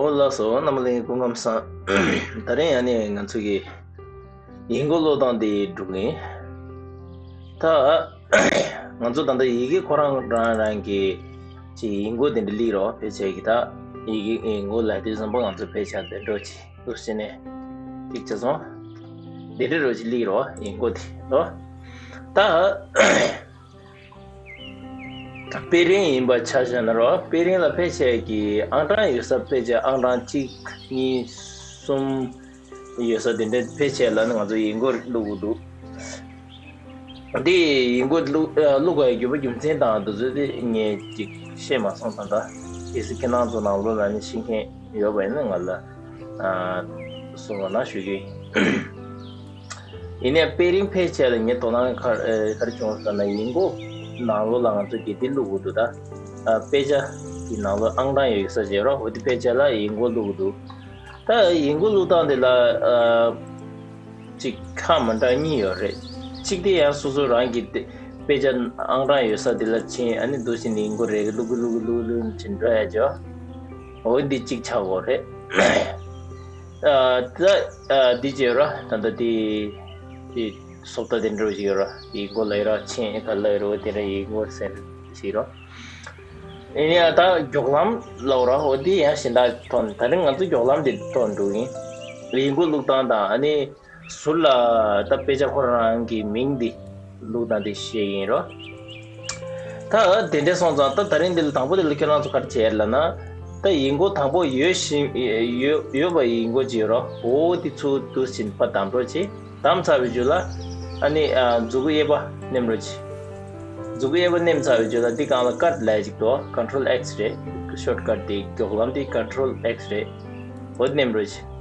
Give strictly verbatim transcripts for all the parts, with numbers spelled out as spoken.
ཨོ་ལགས་སོ། རྣམ་པ་ལྷན་རྒྱས་སྐུ་ཁམས་བཟང་། ད་རིང་ཡང་ནས་ང་ཚོ་གི་ཡིག་མགོ་ཀློག་སྟངས་འདི་སྒྲུབ་གི་ཡིན། ད་ང་ཚོ་ད་ལྟ་ཡི་གེ་ཁོ་རང་རང་རང་གི་ཅིག་ཡིག་མགོ་དེ་འདྲ་སླེབས་རོགས། ཕལ་ཆེར་གི་ད་ཡི་གེ་ཡིག་མགོ་ལ་དེ་བཟང་པོ་ང་ཚོ་ཕལ་ཆེར་དེ་འགྲོ་ཅིག་འདུག་ཟེར་ནས་ཅིག་བྱས་སོང་། དེ་འདྲ་རོ་ཅིག་སླེབས་རོགས་ཡིག་མགོ་དེ་ལོ། ད་དཔེ་རིང་ཡིན་པ་ཆ་བཞག་ན་རོ། དཔེ་རིང་ལ་ཕལ་ཆེར་གྱི་ཨང་གྲངས་ཡོད་ས། ཕལ་ཆེར་ཨང་གྲངས་གཅིག་གཉིས་གསུམ་ཡོད་ས་དེ་འདྲ་ཕལ་ཆེར་ལ་ནི་ང་ཚོ་ཡིག་མགོ་བླུག་གི་འདུག། འདི་ཡིག་མགོ་བླུག་ཨ་བླུག་པའི་རྒྱུ་པ་རྒྱུ་མཚན་དང་དེ་ཚོ་དེ་ངས་ཅིག་ཤེས་མ་སོང་། ད་ལྟ་གལ་སྲིད་ཁྱེད་རང་ཚོ་ནང་ལོགས་ལ་ནི་ཤེས་མཁན་ཡོད་པ་ཡིན་ན་ང་ལ་ཨ་གསུང་རོགས་གནང་ཞུ་གི་ཡིན། ཡིན་ནའི་དཔེ་རིང་ཕལ་ཆེར་ལ་ངས་དོ་སྣང་ག་ཨེ་ག་རེ་བྱུང་ཟེར་ན། ཡིག་མགོ་ནང་ལོགས་ལ་ང་ཚོ་གི་འདི་བླུག་དགོས་འདུག། ད་ཨ་དཔེ་ཆ་གི་ནང་ལོགས་ཨང་གྲངས་ཡོད་ས་བྱས་རོགས། འོ་དེ་ཕལ་ཆེར་ལ་ཡིག་མགོ་བླུག་དགོས་འདུག། ད་ཡིག་མགོ་བླུག་སྟངས་དེ་ལ་ཨ་ཅིག་ཁག་མི་འདྲ་གཉིས་ཡོད་རེད། གཅིག་དེ་ཡང་སོ་སོ་རང་གི་དེ་དཔེ་ཆ་ཨང་གྲངས་ཡོད་ས་དེ་ལ་ཕྱིན། ཨ་ནི་འདུག་སེ་ནི་ཡིག་མགོ་རེ་རེ་བླུག་གི་བླུག་གི་བླུག་གི་བླུག་གི་ཕྱིན་འགྲོ་ཡ་ཅོ། འོ་འདི་གཅིག་ཆགས་དགོས་རེད། ཨ་ད་ཨ་འདི་བྱས་རོ། ད་ལྟ་དེ་དེ་སོབ་ད་དེ་འདྲ་ཞིག་ཡོད་རོ། ཡིག་མགོ་ལ་ཡོད་རོ། ཆེན་ག་ལ་ཡོད་རོ། དེ་འདྲ་ཡིག་མགོ་ཟེར་ཞིག་རོ། ཨེ་ནི་ཨ་ད་མགྱོགས་ལམ་ལབ་རོ། འོ་དེ་ཡང་གཞན་དག་ཐོན། ད་རིང་ང་ཚོ་མགྱོགས་ལམ་དེ་ཐོན་འགྲོ་ཡིན། ཡིག་མགོ་བླུག་སྟངས་དང་ཨ་ནི་ཟུར་ལ་ད་དཔེ་ཆ་ཁོ་རང་གི་མིང་འདི་བླུག་སྟངས་དེ་བཤད་ཡིན་རོ། ད་དེ་འདྲ་སོང་ཙང་ད་ད་རིང་འདི་ལ་དང་པོ་དེ་ལ་ཁྱེད་རང་ཚོ་ག་རེ་བྱས་ལབ་ན། ད་ཡིག་མགོ་དང་པོ་ཡོད་བཞིན་ཡོད་ཡོད་པ་ཡིག་མགོ་ཅིག་ཡོད་རོ། འོ་དེ་ཚུར་འདུག་སེ་ཕར་བསྡམ་རོགས་བྱེད། བསྡམས་ཚར་བའི་རྗེས་ལ་ཨ་ནི་ཨ་མཛུ་གུ་གཡས་པ་མནན་རོགས་བྱེད། མཛུ་གུ་གཡས་པ་མནན་ཚར་བའི་རྗེས་ལ་འདི་སྒང་ལ་ཀཊ་ལབ་ཡ་ཅིག་འདུག། Control X རེད། ཤོཊ་ཀཊ་དེ་མགྱོགས་ལམ་དེ་Control X རེད། འོ་མནན་རོགས་བྱེད།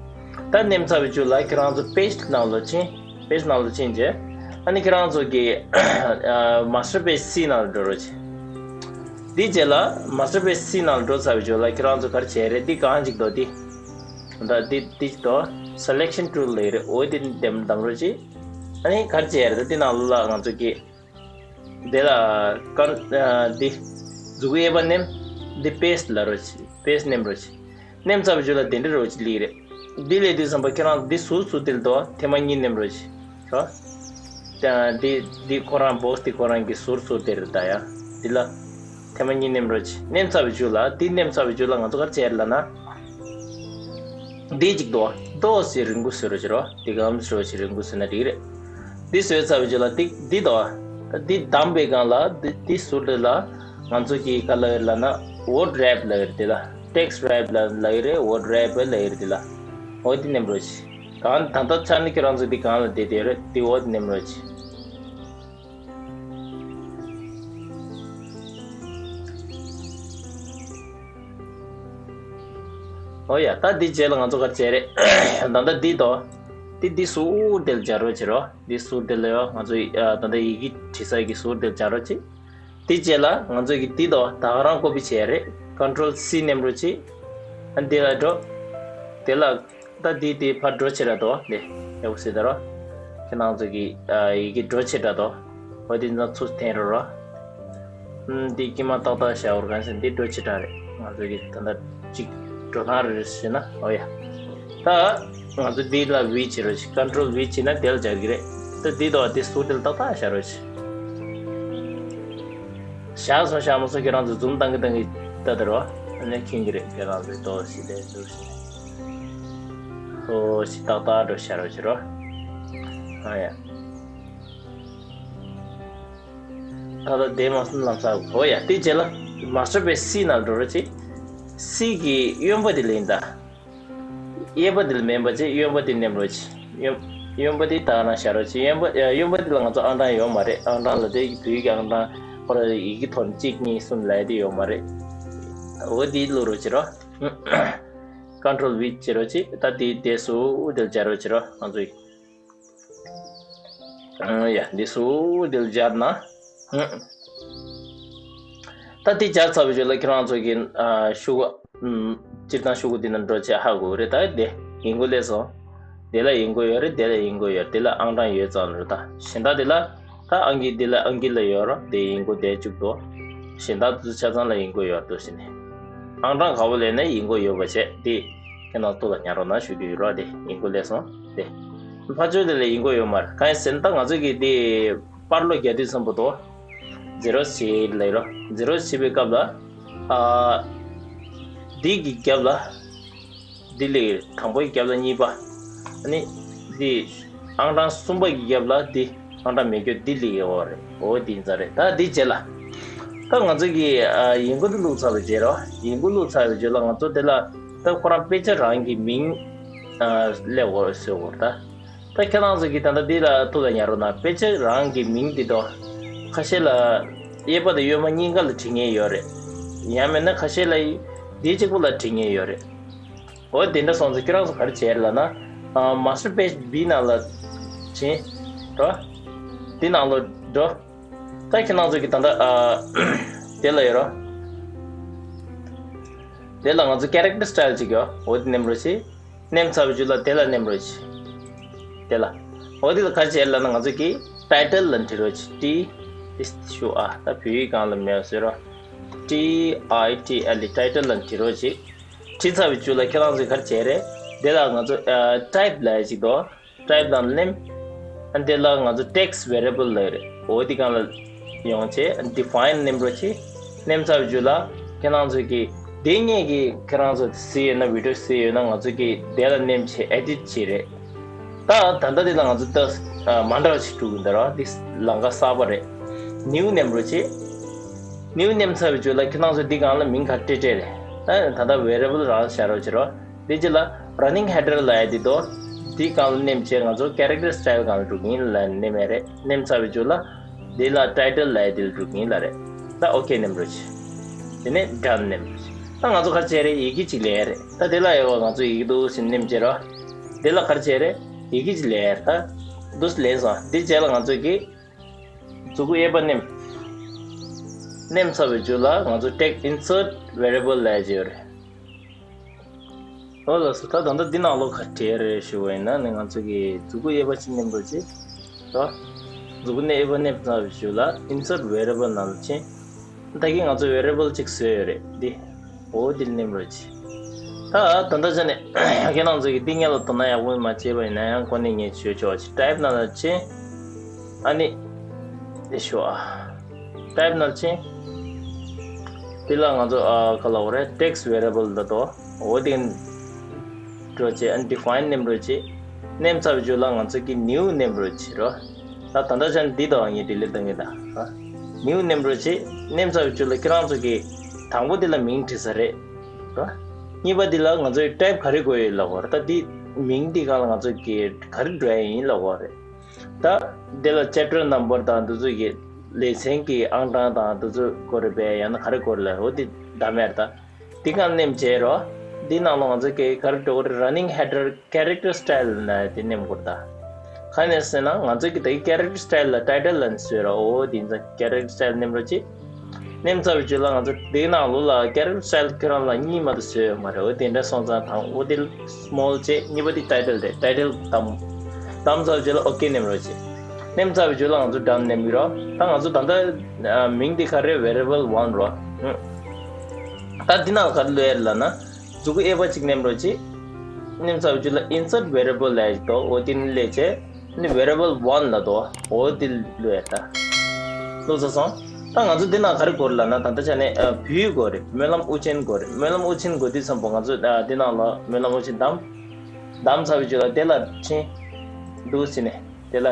ད་མནན་ཚར་བའི་རྗེས་ལ་ཁྱེད་རང་ཚོ་པེཇ་ནང་ལ་ཕྱིན། པེཇ་ནང་ལ་ཕྱིན་རྗེས་ཨ་ནི་ཁྱེད་རང་ཚོ་གི་ཨ་Master Page C ནང་ལ་འགྲོ་རོགས་བྱེད། འདི་རྗེས་ལ་Master Page C ནང་ལ་འགྲོ་ཚར་བའི་རྗེས་ལ་ཁྱེད་རང་ཚོ་ག་རེ་བྱས་རེད། འདི་སྒང་ཅིག་འདུག། འདི་ད་འདི་འདི་ཅིག་འདུག། Selection Tool ལབ་རེད། འོ་དེ་འདེམས་བསྡམ་རོགས་བྱེད། ཨ་ནི་ག་རེ་བྱས་རེད། འདི་ནང་ལ་ང་ཚོ་གི་དེ་ལ་ཀན་ཨ་འདི་མཛུ་གུ་གཡས་པ་མནན། འདི་པེ་སི་ཊི་ལབ་རོགས་བྱེད། པེ་སི་ཊི་མནན་རོགས་བྱེད། མནན་ཚར་བའི་རྗེས་ལ་དེ་འདྲ་རོགས་བྱེད་ལི་རེད། འདི་ལས་དུས་ཙམ་པ་ཁྱེད་རང་འདི་ཟུར་ཚུར་དེ་ལ་འདུག། ཐེངས་མ་གཉིས་མནན་རོགས་བྱེད་རོ། ཨ་འདི་འདི་ཁོ་རང་བོག་སི་འདི་ཁོ་རང་གི་ཟུར་ཚུར་དེ་རེད། ད་ཡ་འདི་ལ་ཐེངས་མ་གཉིས་མནན་རོགས་བྱེད། མནན་ཚར་བའི་རྗེས་ལ་འདི་མནན་ཚར་བའི་རྗེས་ལ་ང་ཚོ་ག་རེ་བྱས་རེད་ལབ་ན། འདི་གཅིག་འདུག། ཏོག་ཙམ་རིང་པོ་བཟོས་རོགས་བྱེད་རོགས། འདི་གམ་བཟོས་རོགས་བྱེད། རིང་པོ་བཟོས་ན་འགྲིག་རེད། འདི་བཟོས་ཚར་བའི་རྗེས་ལ་འདི་འདི་འདུག། འདི་བསྡམས་པའི་སྒང་ལ་འདི་འདི་ཟུར་དེ་ལ་ང་ཚོ་གིས་ག་ལབ་ཡོད་ལབ་ན། Word Wrap ལབ་ཡོད་རེད། འདི་ལ་Text Wrap ལབ་ལབ་ཡོད་རེད། Word Wrap ལབ་ཡོད་རེད། འདི་ལ་འོ་འདི་མནན་རོགས་བྱེད། གང་ད་ལྟ་ཆ་ནས་ཁྱེད་རང་ཚོ་འདི་གང་ལ་བསྡད་བསྡད་ཡོད་རེད། འདི་འོ་འདི་མནན་རོགས་བྱེད། ཨོ་ཡ། ད་འདི་རྗེས་ལ་ང་ཚོ་ག་རེ་བྱས་རེད། ད་ལྟ་འདི་དོ། འདི་འདི་ཟུར་དེ་ལ་སྦྱར་རོགས་བྱེད་རོགས། འདི་ཟུར་དེ་ལ་ཡོ། ང་ཚོ་ཡི་ཨ་ད་ལྟ་ཡི་གེ་བྲིས་ས་གི་ཟུར་དེ་ལ་སྦྱར་རོགས་བྱེད། འདི་རྗེས་ལ་ང་ཚོ་གི་འདི་དོ། ད་ག་རང་ཀོ་པི་བྱས་རེད། Control C མནན་རོགས་བྱེད། ཨ་འདི་ལ་འགྲོ། དེ་ལ། ད་འདི་དེ་ཕར་འགྲོ་ཆེ་དྲགས་འདུག། ལེ་ཡག་པོ་ཟེར་ད་རོ། ཁྱེད་རང་ཚོ་གི་ཨ་ཡི་གེ་འགྲོ་ཆེ་དྲགས་འདུག། འོ་དེ་ན་ཚུར་འཐེན་རོགས་རོ། ཨུམ། འདི་དཀྱིལ་མ་ཏག་ཏག་བཞག་འོར་གང་ཟེར། འདི་འགྲོ་ཆེ་དྲགས་རེད། ང་ཚོ་གི་ད་ལྟ་གཅིག་འགྲོ་སྟངས་རེ་རེ་བྱས་ན། འོ་ཡ། ད་ང་ཚོ་འདི་ལ་V བྱེད་རོགས་བྱེད། Control V བྱས་ན་དེ་ལ་སྦྱར་གི་རེད། ད་འདི་དོ་དེ་ཟུར་དེ་ལ་ཏག་ཏག་བཞག་རོགས་བྱེད། བཞག་སོང་བཞག་མ་སོང་ཁྱེད་རང་ཚོ་ཛུམ་བཏང་གི་བཏང་གི་ལྟ་དེ་རོ། ཨ་ནི་མཁྱེན་གི་རེད། ཁྱེད་རང་ཚོའི་ཏོག་ཙམ་དེ་འདུག་ཟེར། ཨོ་ཞིག་ཏག་ཏག་འགྲོ་ཤར་བ་བྱེད་རོ། ཨ་ཡ། ད་ལྟ་དེ་མ་སོང་ལམ་སང་། ཨོ་ཡ། དེ་རྗེས་ལ་Master Page C ནང་འགྲོ་རོགས་བྱེད། C གི་གཡོན་པ་དེ་ལེན་ད། གཡས་པ་དེ་ལ་མེད་པ་བྱས་གཡོན་པ་དེ་མནན་རོགས་བྱེད། གཡོན་གཡོན་པ་དེ་ད་ག་རང་བཞག་རོགས་བྱེད། གཡོན་པ་གཡོན་པ་དེ་ལ་ང་ཚོ་ཨང་གྲངས་ཡོད་མ་རེད། ཨང་གྲངས་ལབ་དེ་བོད་ཡིག་གི་ཨང་གྲངས་ཁོ་ར་ཡི་གེ་ཐོག་ནས་གཅིག་གཉིས་གསུམ་ལབ་ཡ་དེ་ཡོད་མ་རེད། འོ་དེ་བླུག་རོགས་བྱེད་རོ། Control V བྱེད་རོགས་བྱེད། ད་དེ་དེ་ཟུར་དེ་ལ་སྦྱར་རོགས་བྱེད་རོ། ང་ཚོ་ཡི། ཨ་ཡ། འདི་ཟུར་འདི་ལ་སྦྱར་ན། ཨ། ད་འདི་སྦྱར་ཚར་བའི་རྗེས་ལ་ཁྱེད་རང་ཚོ་གི་ཨ་ཤོག་གུ། ཨམ། སྤྱིར་བཏང་ཤོག་གུ་འདི་ན་འགྲོ་བྱས་ཧ་གོ་གི་རེད། ད་འདི་ཡིག་མགོ་སླེབས་སོང་། འདི་ལ་ཡིག་མགོ་ཡོད་རེད། འདི་ལ་ཡིག་མགོ་ཡོད་རེད། འདི་ལ་ཨང་གྲངས་ཡོད་ཙང་རེད། ད་གཞན་དག་འདི་ལ་ད་ཨང་ཀི་འདི་ལ་ཨང་ཀི་ལ་ཡོད་རོ། འདི་ཡིག་མགོ་བསྡད་བཅུག་འདུག། གཞན་དག་འདི་ཆ་ཚང་ལ་ཡིག་མགོ་ཡོད་འདུག་ཟེར་ནས། ཨང་གྲངས་ག་བོ་ལས་ནས་ཡིན་གོ་ཡོད་པ་བྱས་དེ་ཁྱེད་རང་ཐུགས་ལ་ཉར་རོགས་གནང་ཞུ་རྒྱུ་ཡོད་རོགས། དེ་ཡིན་གོ་ལས་སོང་དེ་ཕ་ཆོས་དེ་ལས་ཡིན་གོ་ཡོད་མ་རེད། གང་ཡིན་ཟེར་ན་ད་ང་ཚོ་གི་དེ་པར་ལོ་རྒྱག་དུས་ཙམ་པོ་དོ་zero བྱེད་ལས་རོ། zero བྱེད་པའི་སྐབས་ལ་ཨ་འདི་གི་རྒྱབ་ལ་འདི་ལས་དང་པོའི་རྒྱབ་ལ་གཉིས་པ། ཨ་ནི་འདི་ཨང་གྲངས་གསུམ་པ་གི་རྒྱབ་ལ་འདི་ཨང་གྲངས་མེད་རྒྱུ་འདི་ལས་ཡོད་རེད། འོ་འདི་ཡིན་ས་རེད། ད་འདི་རྗེས་ལ་ད་ང་ཚོ་གི་ཨ་ཡིན་གོ་འདི་བླུགས་ཚར་བའི་རྗེས་རོ། ཡིན་གོ་བླུགས་ཚར་བའི་རྗེས་ལ་ང་ཚོ་དེ་ལ་ད་ཁོ་རང་དཔེ་ཆ་རང་གི་མིང་ཨ་སླེབས་འོ་བཟོས་འོ་ད། ད་ཁྱེད་རང་ཚོ་གི་ད་ལྟ་འདི་ལ་ཐུགས་ལ་ཉར་རོགས་གནང་། དཔེ་ཆ་རང་གི་མིང་འདི་དོ། ཁ་ཤས་ལ་གཡས་པ་དང་གཡོན་མ་གཉིས་ཀ་ལ་བྲི་མཁན་ཡོད་རེད། ཡང་མིན་ན་ཁ་ཤས་ལ་འདི་གཅིག་པོ་ལ་བྲི་མཁན་ཡོད་རེད། འོ་དེ་འདྲ་སོང་ཙང་ཁྱེད་རང་ཚོ་ག་རེ་བྱས་ལབ་ན། ཨ་master page B ནང་ལ་ཕྱིན་འགྲོ། འདི་ནང་ལ་འགྲོ། ད་ཁྱེད་རང་ཚོ་གི་ད་ལྟ་ཨ་དེ་ལ་ཡོད་རོ། དེ་ལ་ང་ཚོ་character style ཅིག་ཡོད། འོ་དེ་ནེམ་རོ་ཆེ། ནེམ་ཚར་བའི་རྗེས་ལ་དེ་ལ་ནེམ་རོ་ཆེ། དེ་ལ། འོ་དེ་ལ་ག་རེ་བྱས་ལབ་ན་ང་ཚོ་གི་title ལ་འབྲི་རོགས་བྱེད། T ཞུ་ཨ་ད་བོད་ཡིག་སྒང་ལ་མེད་ཟེར་རོ། T I T L E title ལ་འབྲི་རོགས་བྱེད། བྲིས་ཚར་བའི་རྗེས་ལ་ཁྱེད་རང་ཚོས་ག་རེ་བྱས་རེད། དེ་ལ་ང་ཚོ་ཨ་type ལབ་ཡ་ཅིག་འདུག type དང་ནེམ། ཨ་དེ་ལ་ང་ཚོ་text variable ལབ་རེད། འོ་དེ་སྒང་ལ་ཡོང་བྱས་define ནེམ་རོགས་བྱེད། ནེམ་ཚར་བའི་རྗེས་ལ་ཁྱེད་རང་ཚོས་ཀྱི་དེ་སྔོན་གྱི་ཁྱེད་རང་ཚོ་གཟིགས་ཡོད་ན་video གཟིགས་ཡོད་ན་ང་ཚོ་གི་དེ་ལ་ནེམ་བྱེད་edit བྱེད་རེད། ད་ད་ལྟ་དེ་ལ་ང་ཚོ་ད་ཨ་མ་འདྲ་བ་ཞིག་བླུགས་ཀྱི་འདུག་ར། འདི་ལམ་ཁ་གསར་པ་རེད། new ནེམ་རོགས་བྱེད། new ནེམ་ཚར་བའི་རྗེས་ལ་ཁྱེད་རང་ཚོ་འདི་སྒང་ལ་མིང་ག་རེ་སྤྲད་སྤྲད་རེད། ད་ད་ལྟ་variable རང་བཞག་རོགས་བྱེད་རོགས། དེ་རྗེས་ལ་running header ལབ་ཡ་དེ་དོ། དེ་སྒང་ལ་ནེམ་བྱས་ང་ཚོ་character style སྒང་ལ་འགྲོ་གི་ཡིན་ལབ་ནེམ་ཡ་རེད། ནེམ་ཚར་བའི་རྗེས་ལ་དེ་ལ་title ལབ་ཡ་དེ་ལ་འགྲོ་གི་ཡིན་ལབ་རེད། ད་okay ནེམ་རོགས་བྱེད། དེ་ནས་done ནེམ་རོགས་བྱེད། ད་ང་ཚོ་ག་རེ་བྱས་རེད། ཡི་གེ་གཅིག་ལེན་ཡ་རེད། ད་དེ་ལ་ཡོད་པ་ང་ཚོ་ཡི་གེ་འདུག་སེ་ནེམ་བྱས་རོགས། དེ་ལ་ག་རེ་བྱས་རེད། ཡི་གེ་གཅིག་ལེན་ཡ་རེད། ད་འདུག་སེ་ལེན་སོང་། དེ་རྗེས་ལ་ང་ཚོ་གི་མཛུ་གུ་གཡས་པ་ནེམ། ནེམ་ཚར་བའི་རྗེས་ལ་ང་ཚོ་text insert variable ལབ་ཡ་ཅིག་ཡོད་རེད། ཨོ་ལགས་སོ། ད་ད་ལྟ་འདི་ནང་ལོགས་ག་རེ་རེད་ཞུ་བ་ཡིན་ན་ནི་ང་ཚོ་གི་མཛུ་གུ་གཡས་པ་ཅིག་ནེམ་རོགས་བྱེད། རོ། མཛུ་གུ་ནི་གཡས་པ་ནེམ་ཚར་བའི་རྗེས་ལ་insert variable ནང་ལ་ཕྱིན། ད་གིན་ང་ཚོ་variable ཅིག་བཟོས་ཡོད་རེད་འདི། འོ་འདི་ལ་ནེམ་རོགས་བྱེད། ད་ད་ལྟ་ཆ་ནས་ཁྱེད་རང་ཚོ་གི་འདི་སྔོན་ལ་དོ་སྣང་ཡག་པོ་མ་བྱས་པ་ཡིན་ན་ཡང་གོ་ནས་ངས་བྱོས་ཆོག་ཅིག་type ནང་ལ་ཕྱིན། ཨ་ནི། དེ་ཞུ་ཨ། type ནང་ཕྱིན། དེ་ལ་ང་ཚོ་ཨ་ག་ལ་འོ་རེད། text variable ལ་དོ། འོ་དེ་འགྲོ་བྱེད། ཨ་ནི་define ནེམ་རོགས་བྱེད། ནེམ་ཚར་བའི་རྗེས་ལ་ང་ཚོ་གི་new ནེམ་རོགས་བྱེད་རོ། ད་ད་ལྟ་ཆ་ནས་འདི་དང་ངས་delete གཏོང་གི་ད། new ནེམ་རོགས་བྱེད། ནེམ་ཚར་བའི་རྗེས་ལ་ཁྱེད་རང་ཚོ་གི་དང་པོ་དེ་ལ་མིང་བྲིས་ས་རེད། རོ། གཉིས་པ་འདི་ལ་ང་ཚོའི་type ག་རེ་དགོས་ཡོད་ལབ་པ་རེད། ད་འདི་མིང་འདི་སྒང་ལ་ང་ཚོ་གི་ག་རེ་འགྲོ་ཡ་ཡིན་ལབ་པ་རེད། ད་དེ་ལ་chapter number དང་འདི་ཚོ་གི་ལེ་ཚན་གྱི་ཨང་གྲངས་དང་འདི་ཚོ་དགོས་རེད་པས། ཡང་ན་ག་རེ་དགོས་རེད་ལབ། འོ་འདི་བདམས་ཡ་རེད་ད། འདི་སྒང་ནེམ་བྱས་རོ། འདི་ནང་ལ་ང་ཚོ་གི་ག་རེ་འགྲོ་གི་རེད། running header character style ནས་དེ་ནེམ་དགོས་རེད་ད། ག་ནས་ཟེར་ན་ང་ཚོ་གི་ད་གི་character style ལ་title ལ་བཟོས་རོ། འོ་འདི་ཚོ་character style ནེམ་རོགས་བྱེད། ནེམ་ཚར་བའི་རྗེས་ལ་ང་ཚོ་དེའི་ནང་ལོགས་ལ་character style ཁྱེད་རང་ལ་གཉིས་མ་གཏོགས་བཟོས་ཡོད་མ་རེད། འོ་དེ་འདྲ་སོང་ཙང་དང་པོ་དེ་small བྱས། གཉིས་པ་དེ་title རེད། title བདམས། བདམས་ཚར་བའི་རྗེས་ལ་okay ནེམ་རོགས་བྱེད། ནེམ་ཚར་བའི་རྗེས་ལ་ང་ཚོ་done ནེམ་གི་རོ། ད་ང་ཚོ་ད་ལྟ་མིང་དེ་ག་རེ། variable one རོ། ད་འདི་ནང་ག་རེ་ལབ་ཡ་རེད་ལབ་ན། མཛུ་གུ་གཡས་པ་གཅིག་ནེམ་རོགས་བྱེད། ནེམ་ཚར་བའི་རྗེས་ལ་insert variable ལབ་ཡ་ཅིག་འདུག་འོ་དེ་ནི་སླེབས་བྱས། ནི་variable one ལབ་འདུག་འོ་དེ་བླུགས་ཡ་ད། བླུགས་ཚར་སོང་། ད་ང་ཚོ་འདི་ནང་ག་རེ་དགོས་རེད་ལབ་ན། ད་ལྟ་ཆ་ནས་ཨ་བོད་ཡིག་དགོས་རེད། སྨོན་ལམ་དབུ་ཅན་དགོས་རེད། སྨོན་ལམ་དབུ་ཅན་དགོས་དུས་ཙམ་པ་ང་ཚོ་ཨ་འདི་ནང་ལ་སྨོན་ལམ་དབུ་ཅན་བདམས། བདམས་ཚར་བའི་རྗེས་ལ་དེ་ལ་ཕྱིན། འདུག་སེ་ནས་དེ་ལ་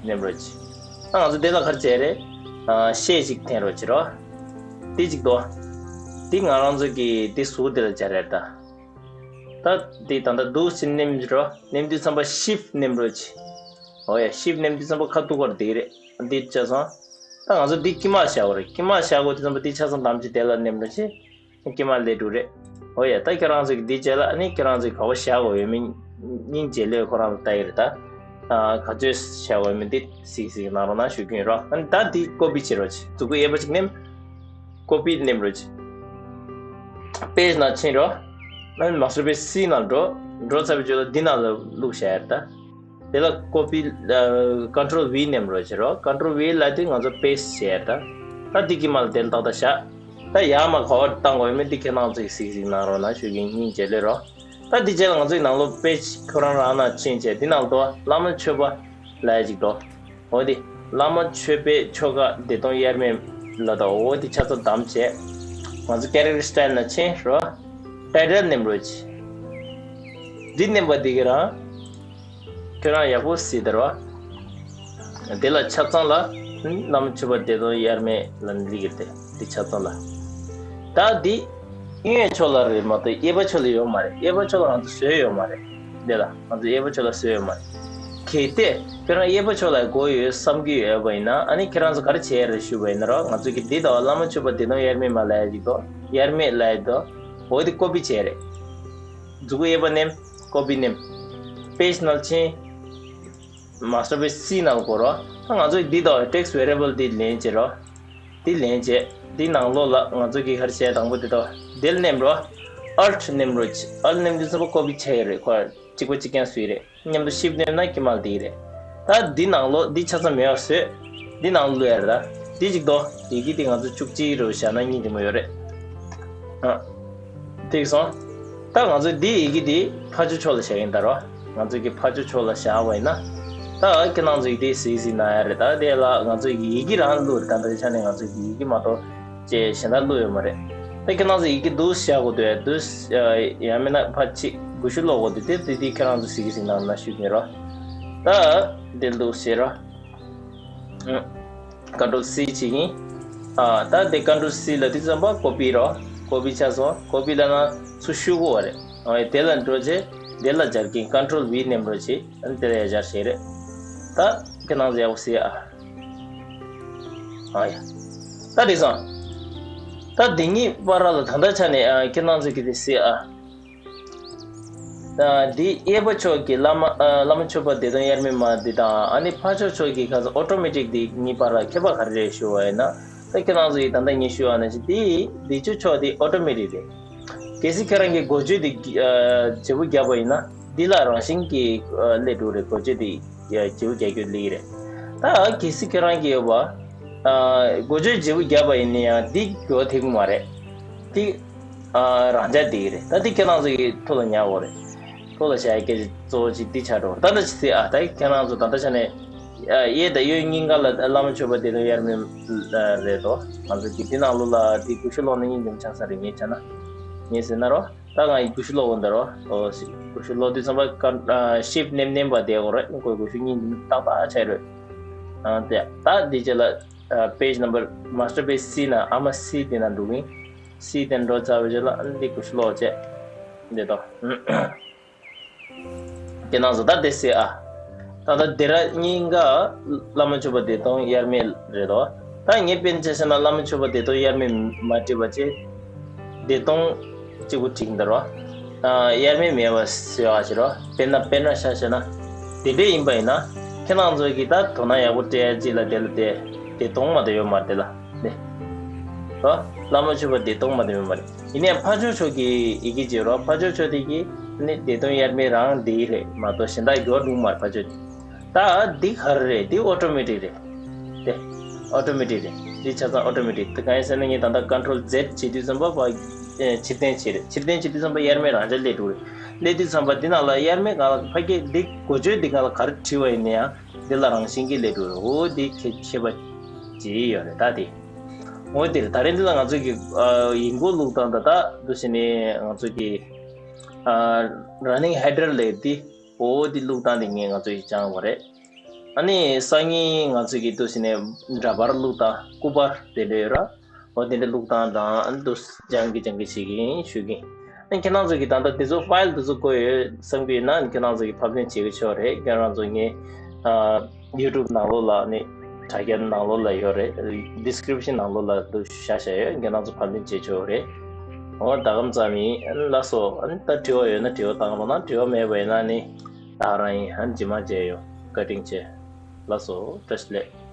ནེམ་རོགས་བྱེད། ད་ང་ཚོ་དེ་ལ་ག་རེ་བྱས་རེད། ཨ་ཤད་ཅིག་འཐེན་རོགས་བྱེད་རོ། དེ་གཅིག་འདུག་འདི་ང་རང་ཚོ་གི་དེ་ཟུར་དེ་ལ་སྦྱར་ཡ་རེད་ད། ད་འདི་ད་ལྟ་འདུག་སེ་ནེམ་རོ། ནེམ་དུས་ཙམ་པ་shift ནེམ་རོགས་བྱེད། འོ་ཡ། shift ནེམ་དུས་ཙམ་པ་ཁ་ཐུག་པར་འདི་རེད། འདི་བྱས་སོང་། ད་ང་ཚོ་འདི་དཀྱིལ་མ་བཞག་དགོས་རེད། དཀྱིལ་མ་བཞག་དགོས་དུས་ཙམ་པ་འདི་ཆ་ཚང་བདམས་བྱས་དེ་ལ་ནེམ་རོགས་བྱེད། དཀྱིལ་མ་སླེབས་འགྲོ་རེད། འོ་ཡ། ད་ཁྱེད་རང་ཚོ་གི་འདི་བྱས་ལ་ཨ་ནི་ཁྱེད་རང་ཚོ་གི་ག་པར་བཞག་དགོས་ཡོད་མེད་སྙིང་རྗེ་ལོས་ཁོ་རང་ལ་ལྟ་ཡི་རེད་ད། ཨ་ག་ཚོད་བཞག་དགོས་ཡོད་མེད་འདི་གཟིགས་གཟིགས་གནང་རོགས་གནང་ཞུ་རྒྱུ་ཡིན་རོ། ཨ་ནི་ད་འདི་copy བྱེད་རོགས་བྱེད། མཛུ་གུ་གཡས་པ་གཅིག་ནེམ། copy ནེམ་རོགས་བྱེད། page ནང་ཕྱིན་རོ། ཨ་ནི་master page C ནང་འགྲོ། འགྲོ་ཚར་བའི་རྗེས་ལ་འདི་ནང་ལ་བླུགས་བཞག་ཡ་རེད་ད། དེ་ལ་copy ཨ་control V ནེམ་རོགས་བྱེད་རོ། control V ལབ་དུས་ང་ཚོ་paste བྱས་ཡ་རེད་ད། ད་འདི་དཀྱིལ་མ་ལ་དེ་ལ་ཏག་ཏག་བཞག་ད་ ད་ཡར་མར་ག་པར་བཏང་དགོས་ཡོད་མེད་འདི་ཁྱེད་རང་ཚོས་གཟིགས་གཟིགས་གནང་རོགས་གནང་ཞུ་གི་ཡིན། སྙིང་རྗེ་ལེ་རོ། ད་འདི་རྗེས་ལ་ང་ཚོའི་ནང་ལོགས་པེ་ཇི་ཁོ་རང་རང་ནང་ཕྱིན་བྱས་འདི་ནང་དུ་བླ་མ་མཆོད་པ་ལབ་ཡ་ཅིག་འདུག་འོ་དེ་བླ་མ་མཆོད་པའི་ཆོ་ག་བདེ་སྟོང་དབྱེར་མེད་ལ་དང་འོ་དེ་ཆ་ཚང་བདམས་བྱས། ང་ཚོ་ཀེ་རེག་ཊར་སི་ཊལ་ནང་ཕྱིན་རོ། ཊའི་ཊལ་ནེམ་རོ་ཅི། འདི་ནེམ་པ་འདི་གི་རང་ཁྱོད་རང་ཡག་པོ་གཟིགས་དར་བ། དེ་ལ་ཆ་ཚང་ལ་བླ་མ་མཆོད་པ་བདེ་སྟོང་དབྱེར་མེད་ལ་འདི་གི་དེ་འདི་ཆ་ཚང་ལ། ད་འདི་གཡོན་ཕྱོགས་ལ་རེད་མ་གཏོགས་གཡས་པ་ཕྱོགས་ལ་ཡོད་མ་རེད། གཡས་པ་ཕྱོགས་ལ་ང་ཚོ་བཟོས་ཡོད་མ་རེད། འདི་ལ་ང་ཚོ་གཡས་པ་ཕྱོགས་ལ་བཟོས་ཡོད་མ་རེད། གལ་ཏེ་ཁྱོད་རང་གཡས་པ་ཕྱོགས་ལ་དགོས་ཡོད་བསམ་གྱི་ཡོད་པ་ཡིན་ན་ཨ་ནི་ཁྱེད་རང་ཚོ་ག་རེ་བྱས་རེད་ཞུས་པ་ཡིན་ན་རོ། ང་ཚོ་གི་འདི་དང་བླ་མ་མཆོད་པ་བདེ་སྟོང་དབྱེར་མེད་མ་ལབ་ཡ་ཅིག་དང་དབྱེར་མེད་ལབ་ཡ་དང་འོ་དེ་ཀོ་པི་བྱས་རེད། མཛུ་གུ་གཡས་པ་ནེམ། ཀོ་པི་ནེམ། པེ་ཇི་ནང་ཕྱིན། མ་སི་ཊར་པེ་ཇི་སི་ནང་སྐོར་རོ། ད་ང་ཚོས་འདི་དང་ཊེག་སི་ཊི་ཝེ་རི་ཨེ་བལ་འདི་ལེན་བྱེད་རོ། འདི་ལེན་བྱེད། འདི་ནང་ལོགས་ལ་ང་ཚོ་གི་ཧར་བྱས་དང་པོ་འདི་དང་འདིར་ནེམ་རོ། ཨལ་ཊི་ནེམ་རོ། ཨལ་ཊི་ནེམ་དུས་ཙམ་པ་ཀོ་པི་བྱས་ཡོད་རེད། ཁོ་གཅིག་པ་གཅིག་རྐྱང་སུས་རེད། མཉམ་དུ་ཤིབ་ཊི་ནེམ་ན་ཀི་མལ་འདི་རེད། ད་འདི་ནང་ལོགས་འདི་ཆ་ཚང་མེད་པ་བཟོས། འདི་ནང་ལོགས་ཡར་ད། འདི་གཅིག་དོ། ཡི་གེ་འདི་ང་ཚོ་བཅུ་གཅིག་རུ་བཞག་ན་སྙིང་རྗེ་མོ་ཡོད་རེད། ཨ། ཐིག་སོང་། ད་ང་ཚོ་འདི་ཡི་གེ་འདི་ཕར་ཕྱོགས་ཕྱོགས་ལ་བཞག་ཡིན་ད་རོ། ང་ཚོ་གི་ཕར་ཕྱོགས་ཕྱོགས་ལ་བཞག་པ་ཡིན་ན། ད་ཁྱེད་རང་ཚོ་ཡི་གེ་གཟིགས་གཟིགས་གནང་ཡ་རེད། ད་དེ་ལ་ང་ཚོ་ཡི་གེ་རང་བླུགས་རེད། ད་ལྟའི་ཆ་ནས་ང་ཚོ་ཡི་གེ་མ་གཏོགས་ཅེས་གཞན་དག་བླུགས་ཡོད་མ་རེད། ད་ཁྱེད་རང་ཚོ་ཡི་གེ་འདུག་བཞག་དགོས་འདུག་འདུག་ཡང་མིན་ན་ཕར་ཕྱིན་སྒུལ་ཤུགས་སློག་དགོས་འདུག་དེ་དེ་དེ་ཁྱེད་རང་ཚོ་གཟིགས་གཟིགས་གནང་ན་ཞུ་གི་རོ། ད་དེ་འདུག་བྱེད་རོ། ཀོན་ཊོལ་སི་བྱེད་ཀྱིན། ཨ་ད་དེ་ཀོན་ཊོལ་སི་ལ་དེ་ཙམ་པ་ཀོ་པི་རོ། ཀོ་པི་ཆགས་སོང་། ཀོ་པི་ལ་ན་ཚུར་བཤུ་དགོས་པ་རེད། ཨ་དེ་ལ་འགྲོ་རྗེས་དེ་ལ་སྦྱར་གྱིན་ཀོན་ཊོལ་ཝི་ནེམ་རོ་བྱེད། ཨ་ནི་དེ་ལ་ཡ་སྦྱར་བྱེད་རེད། ད་ཁྱེད་རང་ཚོ་ཡག་པོ་གཟིགས་ཨ། ཨ་ཡ། ད་དེ་སོང་། ད་དེ་གཉིས་བར་ལ་ད་ལྟ་ཆ་ནས་ཨ་ཁྱེད་རང་ཚོ་གི་དེ་གཟིགས་ཨ། ཨ་འདི་གཡས་པ་ཕྱོགས་ཀྱི་བླ་མ་ཨ་བླ་མ་མཆོད་པ་བདེ་སྟོང་དབྱེར་མེད་མ་འདི་དང་ཨ་ནི་ཕར་ཕྱོགས་ཕྱོགས་ཀྱི་ཁ་སང་ཨོ་ཊོ་མེ་ཊིག་འདི་གཉིས་བར་ལ་ཁྱད་པར་ག་རེ་རེད་ཞུ་བ་ཡིན་ན། ད་ཁྱེད་རང་ཚོ་ཡིས་ད་ལྟ་ངས་ཞུ་བ་ནང་བཞིན་འདི་འདི་ཕྱོགས་ཕྱོགས་འདི་ཨོ་ཊོ་མེ་ཊིག་རེད། གལ་སྲིད་ཁྱེད་རང་གིས་འགོ་བརྗོད་འདི་ཨ་བརྗེ་པོ་བརྒྱབ་པ་ཡིན་ན་འདི་ལ་རང་བཞིན་གྱིས་ཨ་སླེབས་འགྲོ་རེད། འགོ་བརྗོད་འདི་ཨ་བརྗེ་པོ་རྒྱག་རྒྱུ་སླེབས་ཀྱི་རེད། ད་གལ་སྲིད་ཁྱེད་རང་གིས་ཡོད་པ་ཨ་འགོ་བརྗོད་བརྗེ་པོ་བརྒྱབ་པ་ཡིན་ན་ཡང་འདི་འགྱུར་བ་ཐེབས་ཀྱི་མ་རེད། འདི་ཨ་རང་འཇགས་བསྡད་ཀྱི་རེད། ད་འདི་ཁྱེད་རང་ཚོ་གི་ཐུགས་ལ་ཉར་དགོས་རེད། ཐུགས་ལ་བཞག་ཡ་སྐད་ཆ་གཙོ་བོ་གཅིག་འདི་ཆགས་འགྲོ། ད་ལྟ་ཅི་ཟེར་ཨ་ད་ཁྱེད་རང་ཚོ་ད་ལྟ་ཆ་ནས་ཨ་གཡས་དང་གཡོན་གཉིས་ཀ་ལ་བླ་མ་མཆོད་པ་བདེ་སྟོང་དབྱེར་མེད་རེད་དོ། ང་ཚོ་གི་འདི་ནང་ལོགས་ལ་འདི་སྒུལ་ཤུགས་སློག་ན་སྙིང་རྗེ་མོ་ཆགས་ས་རེད། ངས་བྱས་ན་ངས་ཟེར་ན་རོ། ད་ང་ཡི་སྒུལ་ཤུགས་སློག་གོ་འདི་རོ། ཨོ་སྒུལ་ཤུགས་སློག་དུས་ཙམ་པ་ཀ་ཨ་ཤིབ་ཊི་ནེམ་ནེམ་པ་བསྡད་དགོས་རེད། ཁོའི་སྒུལ་ཤུགས་སྙིང་རྗེ་མོ་ཏག་ཏག་ཆགས་རེད། ཨ་དེ་ད་འདི་རྗེས་ལ་ཨ་པེ་ཇི་ནམ་བར་མ་སི་ཊར་པེ་ཇི་སི་ནང་ཨ་མ་སི་དེ་ནང་འགྲོ་གི་ཡིན། སི་དེ་འགྲོ་ཚར་བའི་རྗེས་ལ་ཨ་ནི་འདི་སྒུལ་ཤུགས་སློག་བྱས་འདི་དོ། ཁྱེད་རང་ཚོ་ད་དེ་གཟིགས་ཨ། ད་ལྟ་སྡེ་ར་གཉིས་ཀ་བླ་མ་མཆོད་པ་བདེ་སྟོང་དབྱེར་མེད་རེད་དོ། ད་ངས་དཔེར་ན་ཆ་བཞག་ན་བླ་མ་མཆོད་པ་བདེ་སྟོང་དབྱེར་མེད་མ་བྲིས་པ་བྱས། བདེ་སྟོང་གཅིག་པུ་བྲིས་འདི་རོ། ཨ་དབྱེར་མེད་མེད་པ་ཟེར་བ་ཞིག་རོ། དཔེར་ན་དཔེར་ན་ཆ་བཞག་ན། དེ་འདྲས་ཡིན་པ་ཡིན་ན། ཁྱེད་རང་ཚོ་གིས་ད་དོ་སྣང་ཡག་པོ་སྤྲད་ཡ་གཅིག་ལ་དེ་ལ་དེ། བདེ་སྟོང་མ་གཏོགས་ཡོད་མ་རེད་དེ་ལ། ནི། ཨོ། བླ་མ་མཆོད་པ་བདེ་སྟོང་མ་གཏོགས་ཡོད་མ་རེད། ཡིན་ནའི་ཕར་ཕྱོགས་ཕྱོགས་ཀྱི་ཡི་གེ་བརྗེ་རོགས། ཕར་ཕྱོགས་ཕྱོགས་དེ་གི་ནི་བདེ་སྟོང་དབྱེར་མེད་རང་འདི་རེད་མ་གཏོགས་གཞན་དག་འགྱུར་བ་འགྲོ་གི་མ་རེད་ཕར་ཕྱོགས་དེ། ད་འདི་ག་རེ་རེད། འདི་ཨོ་ཊོ་མེ་ཊིག་རེད། དེ། ཨོ་ཊོ་མེ་ཊིག་རེད། འདི་ཆ་ཚང་ཨོ་ཊོ་མེ་ཊིག་དེ་གང་ཡིན་ཟེར་ན་ངས་ད་ལྟ་ཀོན་ཊོལ་ཛེཌ་བྱེད་དུས་ཙམ་པ་ཕར་ཕྱིར་འཐེན་བྱེད་རེད། ཕྱིར་འཐེན་བྱེད་དུས་ཙམ་པ་དབྱེར་མེད་རང་འཇགས་སླེབས་འགྲོ་རེད། སླེབས་དུས་ཙམ་པ་འདི་ནང་ལ་དབྱེར་མེད་སྒང་ལ་ཕ་གི་འདི་འགོ་བརྗོད་འདི་སྒང་ལ་ག་རེ་བྲིས་པ་ཡིན་ན་ཡང་འདི་ལ་རང་བཞིན་གྱིས་སླེབས་འགྲོ་རེད། འོ་འདི་ཁྱད་ཁྱད་པར་ཅིག་ཡོད་རེད་ད་དེ། འོ་དེ་རེད། ད་རེས་འདི་ལ་ང་ཚོ་གི་ཨ་ཡིག་མགོ་བླུགས་སྟངས་ད་ད་འདུག་བྱས་ནས་ང་ཚོ་གི་ཨ་ར་ནིང་ཧེ་ཌར་ལབ་དེ། འོ་དེ་བླུགས་སྟངས་དེ་ངས་ང་ཚོ་ཡིས་སྦྱངས་པ་རེད། ཨ་ནི་སང་ཉིན་ང་ཚོ་གི་འདུག་བྱས་ནས་འདྲ་པར་བླུགས་སྟངས་སྐུ་པར་དེ་འདྲ་ཡོད་ར། འོ་དེ་འདྲ་བླུགས་སྟངས་དང་ཨ་ནི་འདུག་སྦྱང་གི་སྦྱང་གི་བྱེད་ཀྱི་ཡིན་ཞུ་གི་ཡིན། ཨ་ནི་ཁྱེད་རང་ཚོ་གི་ད་ལྟ་དེ་ཚོ་ཕའིལ་དེ་ཚོ་བཀོད་ཡོད་བསམ་གི་ཡོད་ན་ཨ་ནི་ཁྱེད་རང་ཚོ་གི་ཕབ་ལེན་བྱེད་གི་ཆོག་རེད། ཁྱེད་རང་ཚོ་ངའི་ཨ་ཡུ་ཊུབ་ནང་ལོགས་ལ་ནི་དྲ་རྒྱ་ནང་ལོགས་ལ་ཡོད་རེད། ཌི་སི་ཀི་རིབ་ཤན་ནང་ལོགས་ལ་འདུག་བཞག་བཞག་ཡོད། ཁྱེད་རང་ཚོ་ཕབ་ལེན་བྱེད་ཆོག་རེད། འོ་ད་གམ་ཙམ་ཡིན། ཨ་ནི་ལགས་སོ། ཨ་ནི་ད་དྲི་བ་ཡོད་ན་དྲི་བ་བཏང་རོགས་གནང་། དྲི་བ་མེད་པ་ཡིན་ན་ནི་ད་རང་ཡིན། ཨ་ནི་རྗེས་མ་མཇལ་ཡོང་། བཀའ་དྲིན་ཆེ། ལགས་སོ། བཀྲ་ཤིས་བདེ་ལེགས།